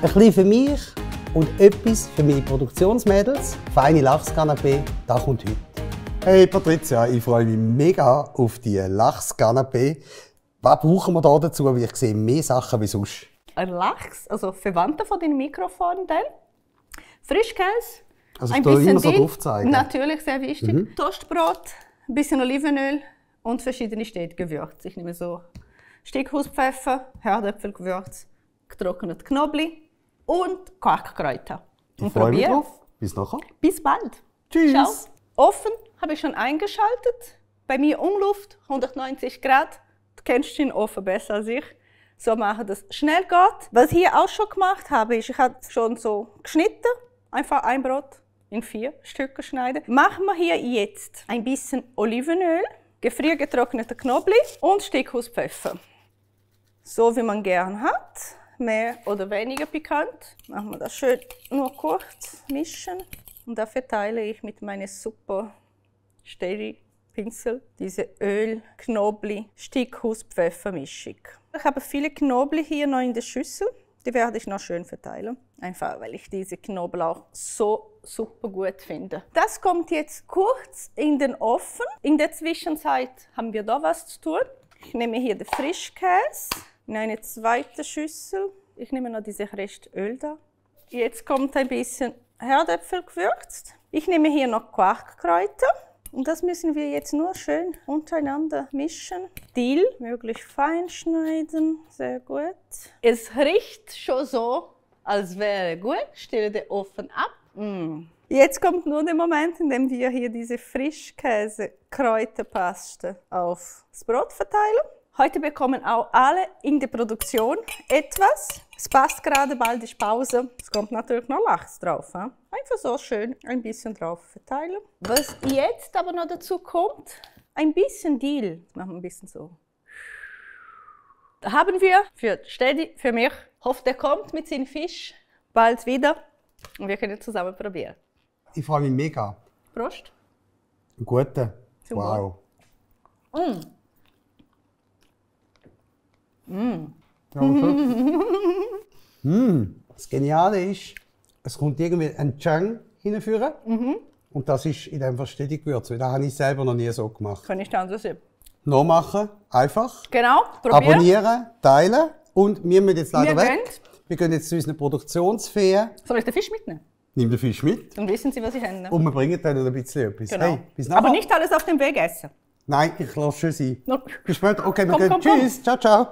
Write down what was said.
Ein bisschen für mich und etwas für meine Produktionsmädels. Feine Lachs-Canapé, das kommt heute. Hey Patricia, ich freue mich mega auf die Lachs-Canapé. Was brauchen wir da dazu? Weil ich sehe mehr Sachen wie sonst. Ein Lachs, also Verwandter von den Mikrofonen. Frischkäse. Also ein ich bisschen immer so Dill, drauf zeigen. natürlich sehr wichtig. Toastbrot, ein bisschen Olivenöl und verschiedene Städtgewürze. Ich nehme so Stickhauspfeffer, Herdöpfelgewürz, getrocknet Knoblauch und Quarkkräuter. Ich freue mich drauf. Bis nachher. Bis bald. Tschüss. Ciao. Ofen habe ich schon eingeschaltet. Bei mir Umluft 190 Grad. Du kennst den Ofen besser als ich. So machen, dass es schnell geht. Was ich hier auch schon gemacht habe, ist, ich habe schon so geschnitten. Einfach ein Brot in 4 Stücke schneiden. Machen wir hier jetzt ein bisschen Olivenöl, gefriergetrockneten Knoblauch und Stickhauspfeffer. So wie man gern hat. Mehr oder weniger pikant. Machen wir das schön nur kurz mischen. Und da verteile ich mit meiner super Steri-Pinsel diese Öl, Knoblauch, Stickhauspfeffer-Mischung. Ich habe viele Knoblauch hier noch in der Schüssel. Die werde ich noch schön verteilen. Einfach, weil ich diese Knoblauch so super gut finde. Das kommt jetzt kurz in den Ofen. In der Zwischenzeit haben wir da was zu tun. Ich nehme hier den Frischkäse in eine zweite Schüssel. Ich nehme noch diese Rest Öl da. Jetzt kommt ein bisschen Herdöpfel gewürzt. Ich nehme hier noch Quarkkräuter. Und das müssen wir jetzt nur schön untereinander mischen. Dill möglichst fein schneiden, sehr gut. Es riecht schon so, als wäre gut. Ich stelle den Ofen ab. Jetzt kommt nur der Moment, in dem wir hier diese Frischkäse-Kräuterpaste auf das Brot verteilen. Heute bekommen auch alle in der Produktion etwas. Es passt gerade, bald ist Pause. Es kommt natürlich noch Lachs drauf. He? Einfach so schön ein bisschen drauf verteilen. Was jetzt aber noch dazu kommt, ein bisschen Dill. Machen wir ein bisschen so. Da haben wir für Stedi, für mich, hoffe, der kommt mit seinem Fisch bald wieder und wir können zusammen probieren. Ich freue mich mega. Prost. Gute. Zum Wow. Ja, das Geniale ist, es kommt irgendwie ein Chang hinführen. Und das ist in dem Fall Stedi-Gewürz. Das habe ich selber noch nie so gemacht. Kann ich dann so sehen. Noch machen, einfach. Genau, probieren. Abonnieren, teilen. Und wir müssen jetzt leider Wir weg. Wir gehen jetzt zu unseren Produktionsferien. Soll ich den Fisch mitnehmen? Nimm den Fisch mit. Dann wissen Sie, was ich habe. Und wir bringen dann noch ein bisschen etwas. Genau. Hey, bis nachher. Aber nicht alles auf dem Weg essen. Nein, ich lasse schon sein. No. Bis später. Okay, wir Komm, gehen. komm, komm. Tschüss. Ciao, ciao.